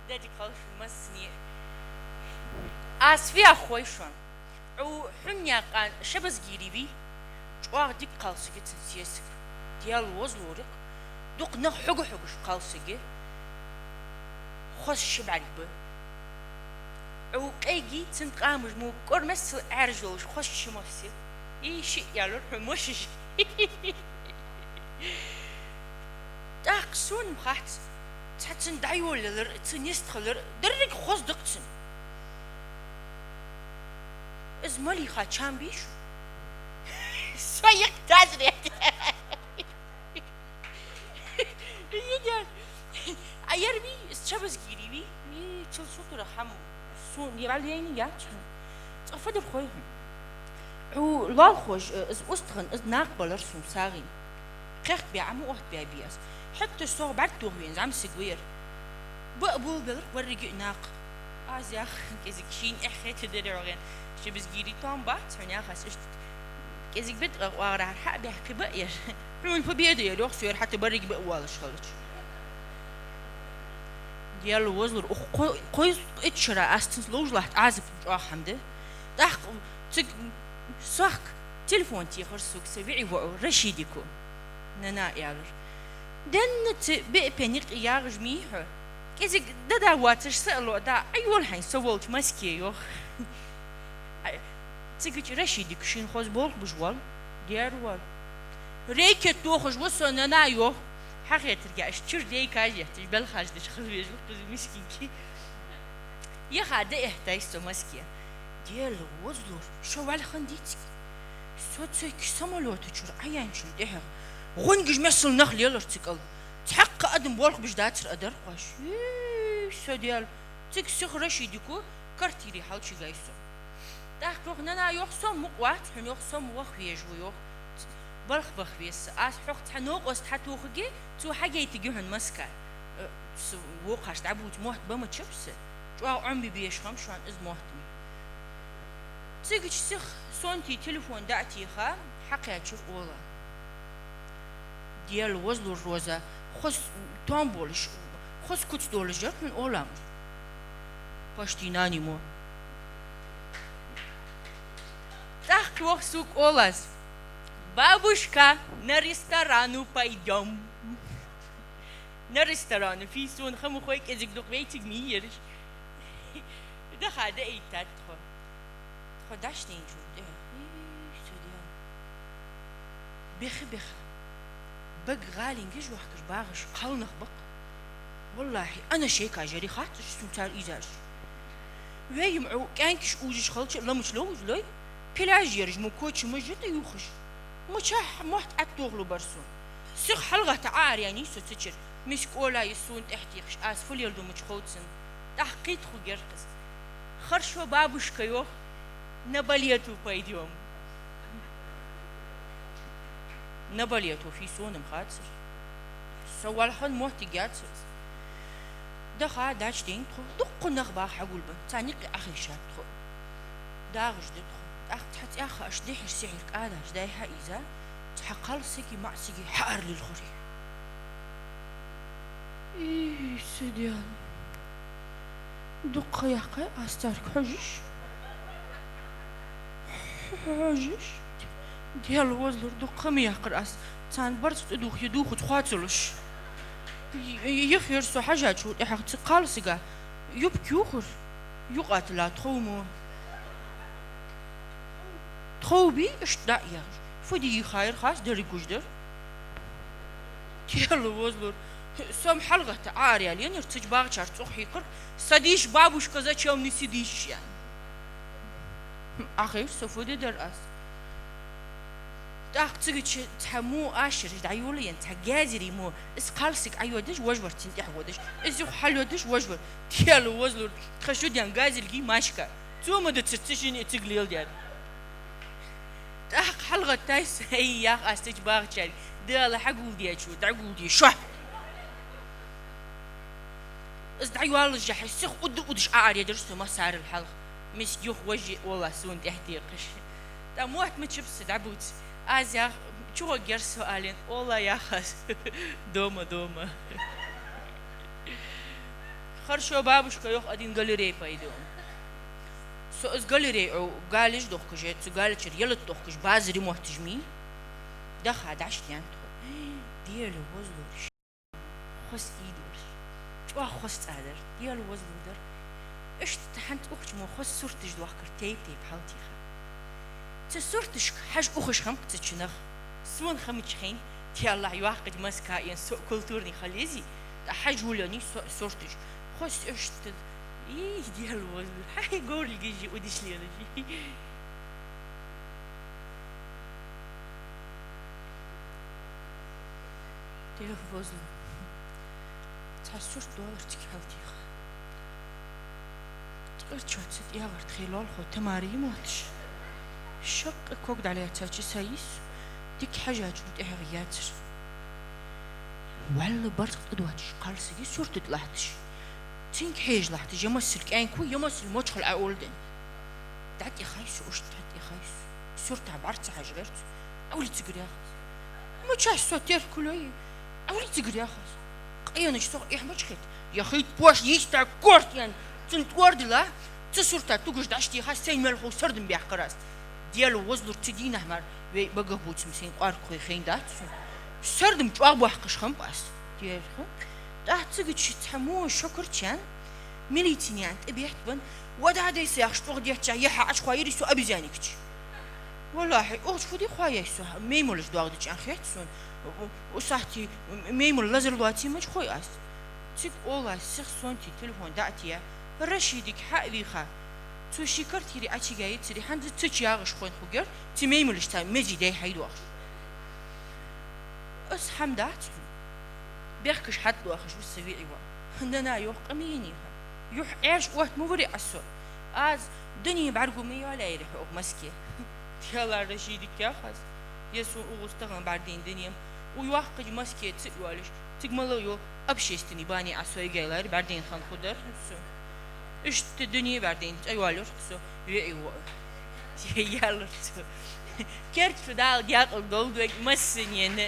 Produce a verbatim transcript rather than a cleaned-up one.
Дадик халшун массане. Аз фу яхой шоана? Ӏу хьуннякъан Шабазгири вий? ЧӀоагӀа дика кхалсаг я цун сесаг. Даьла возалора-кх, дукха нах хьуга-хьугаш кхалсаг я. Хоза ши бӀарг ба. Ӏу къайгий, цун къамаш мо кӀор миссел Ӏаьржа йолаш хоза ши мос я. И шиъ ялар хьона мошаш. ТӀаккха сона-м хац, цхьа цун дӀайолаялар, цун йистхилар, деррига хоза да-кх цун. Из малиха чам бий шун? Со йикх тазрет. Йидер. А ер вий, из Шабазгири вий? Вий, цул сутара хӀама сона валлайна яц хьона. Цкъа фу дар хой хьона? Ӏу лоалахоша, э, из устагӀа, из накха балар сона сагӀийна. Кхехкабаь, Ӏа ма оттабаьбий аз. ХӀаьта сох бӀарг тохавена зӀамсаг ва ер. Баа болабелар-кх беррига а накха. Аз яхар кӀезига шийна эхь хетадаь дар йоагӀен. Шабазгири тоам бац хьона, яхар аз, иштта кӀезига битӀакъа оагӀорахьара хьа а баьхкабаь ер. Хьона фу бе да ер, йоах со, ер хӀаьта беррига баа воалаш хилча. Даьла возалора, укх кхо-, кхо-, итт шера аз цунца ловш латт Ӏазап чӀоагӀа хӀама да. ТӀаккха цига сох телефон техар сога са виӀий воӀо Рашидико. Нана, аьлар. Денна цу беа пен юкъе ягӀаш мий хьо? КӀезига дада воацаш са а лоӀа да, Ӏайола хьайна со волча маске, йоах. Цига Рашидик шийна хоза болх беш воал, дера воал. Рейкет тохаш ва со, нана, йоах. Хьахетарга, иштта чура дейкаш етташ, белхаш деш хила везаш ва-кх из мискинкий. Яха дӀаэттай со маске. Даьла возалора, шо вӀалла хиннадий цига? Со цига самолёта чура Ӏаяьнначул тӀехьагӀа гӀунгаш миссел нах лелар цу кӀал. Цхьаккха адам болх беш дацар а дар-кх оаш. Ий, са Даьла, цига сиха Рашидико квартире хьалчугай со. ТӀаккха йоах, нана, йоах, со-м мукъа вац хьона, йоах, со-м ваха везаш ва, йоах. Балха баха веза со. Аз хьох цхьа новкъост хьатохаргья, цо хьагойтаргья хьона маска. Э, со вокхараш дӀабувца мотт ба ма чаб са. ЧӀоагӀа Ӏомабе безаш хиннаб шоана из мотт-м. Цигача сиха Сонтий телефон дӀа а теха, хьакхаьчар Ола. Даьла возалора, Роза, хоза тоам болаш, хоза куц долаш яр хьона Ола-м. Почти нани мо. ТӀаккха йоах сога Олас: «Бабушка, на ресторану пойдём». На ресторану, фу я сона ха ма хой, кӀезига дукха вайцига ма йий ераш. Даха дӀаэттад тхо. Тхо дӀачудайначул тӀехьагӀа, ий, са Даьла. Беха-беха, бага гӀалин гиж вахкаш багӀаш кхалнах ба-кх. Валлахьи, ана шайка жари хац уж сона цар ийзараш. Вай-м Ӏу кӀаьнкаш увзаш хилча а ламача ловза лой, пляж ераш мо кочамаш я тӀаювхаш. Мичахьа мотт ӀотӀатохалу бар сона. Сиха хьалгӀатта Ӏоараяннай со цу чура. Миска Ола я сона тӀехьатехаш, аз фу леладу мича хов цунна. ТӀаккха кхийтта хургьяр-кх из. «Хорошо, бабушка, — йоах, — на балету пойдём». На балету фу я сона-м хацар. Со вӀалла хинна моттиг яцар из. Даха дӀачудайнад тхо, дуккха нах баха хьагулбенна, царна юкъе Ӏохайшад тхо. ДагӀаш да тхо. ТӀаккха цхьа цӀаьхха аш дехьара-сехьара кӀадаш дӀай-хьаийза, цхьа кхалсаги маӀасаги хьааралелхар. Ий, са Даьла. Дукха ха яьккхай аз царга хьожаш. Хьожаш. Даьла возалора, дукха ха ма яьккхар аз царна барзкъа тӀадувха, е дувхац хоацалуш. Й-, йихьар со хьажачул тӀехьагӀа цу кхалсага юбка ювхар, юкъа тилла тхов мо. Тхов бий, иштта дӀа а яхаш. Фу де йихьаяр хац, деррига гуш дар. Даьла возалора, со-м хьалгӀатта Ӏоараялаеннаяр, цу чу багӀачар цӀогӀа хьийхар: «Садись, бабушка, зачем не сидишь?» — аьнна. Ӏохайра со, фу де дар аз. ТӀаккха цигача цхьа мо ашараш дӀайолаенна, цхьа гезри мо, из кхалсаг Ӏойодаш, вожвар цунна тӀехьа водаш, из юха хьалйодаш, вожвар. Даьла возалора, тха шу ден газельги машка. Цо ма дацар цу шинне цига леладаьр. ТӀаккха хьалгӀаттай со, ай, ях аз цу чу багӀачарга: «Дала хьагулдечо дӀагулде шоана». Из дӀайоаллашехь, сиха удда-уддаш Ӏоарадаьдар со массарел хьалха. Миска юха вож я Ола сона тӀехьатехаш. ТӀаккха мотт ма чуб са дӀабувца. Аз ях, чугӀоргьяр со, аьлар, Ола, ях аз. Дома, дома. «Хорошо, бабушка, йоах, один галерей пойду». Со из галерей, о, галеш дохкаш, цу галечура ялат дохкаш, базар мотташ ма дий. Даха дӀаштӀен тхо. Даьла возаллар. Хоза ийдора. ЧӀоагӀа хоза цӀа дар. Даьла возаллар дар. Иштта хӀанз укхаза мо хоза сурташ доахкар, тайп-тайпара хьалтӀеха. Цу сурташка хьажа ухаш хиннаб-кх цу чу нах. Сона хиннача хана, Даьллахь, йоккхача маска ен со культурни хила езий, тӀаккха хьажа улланний со сурташ. Хоза иштта. Ий, Даьла возаллар. Хьай, говрал гижи, удиш лелажи. Даьла возаллар. Цхьа сурт доаллар цига хьалтӀеха. Ткъа чу цу тӀагӀарта хилалхо Тамара я мотташ. Шаккхе ког дӀалаьцача са йис, дика хьежача тӀехьагӀа яцар. Валла барзкъа тӀадоацаш кхалсаг я сурта тӀа латташ. Цунга хьежа латташ, я масал кӀаьнк ва, я масал мочхал Ӏоулден. ДӀатӀехай со, иштта дӀатӀехай со. Сурта бӀарга ца хьажа гӀерт со. Ӏовли цигара яхаш. Мичахьа со теркалой? Ӏовли цигара яхаш. Къенача сох эхь мича хет? Я хит пош йиста корт ян. Цун тӀор дила, цу сурта тугаш дӀаштӀехаш, сайна мел хов сардам баьккхар аз. Даьла возаллар, цу дийнахьа мара вай багахбувцам сайна кӀоарга хой хайнадац сона. Сардам чӀоагӀа боаккхаш хиннаб аз. Терху. ТӀаккха цига чу цхьа мо шокар чан. Милицинех тӀабеттабан, ва дӀа дайса яхаш, чӀоагӀа деттача, яхьа Ӏочухоайир со обезьянника чу. Валлахьи, укхаза фу де хоаяй со, маймалаш доагӀа дича хет сона. У, у сахьте маймал лазар лоаций мича хой аз. Цига оалаш сиха сонти телефон дӀатеха, Рашидага хьа а вийха. Цо ший квартире Ӏочуяьй цари, хӀанз цу чу ягӀаш хойн хургьяр, цу маймалашца мезий дай хьайдоахаш. Аз хӀама дац хьона. Бехкаш хьатӀадоахаш ва са виӀий воӀ. Нана, йоах, къа ма енай хьа. Юхь Ӏаьржа отта ма варий Ӏа со. Аз дуне бӀаргагу ма йоалаяьрий хьога Маске. Даьллахь, Рашидага яхаш. Е сона укхаза тахан бӀаргадайна дуне. У йоккхача Маске цӀа йоалаш, цига мала йола общественни бане Ӏа со йигайлар, бӀаргадайна хинна хургдар со. Иштта дуне бӀаргадайна цӀа йоалаяьр-кх со виӀий воӀ. Ялар цо. Керда шу Дала даькъала долда вайга массанена.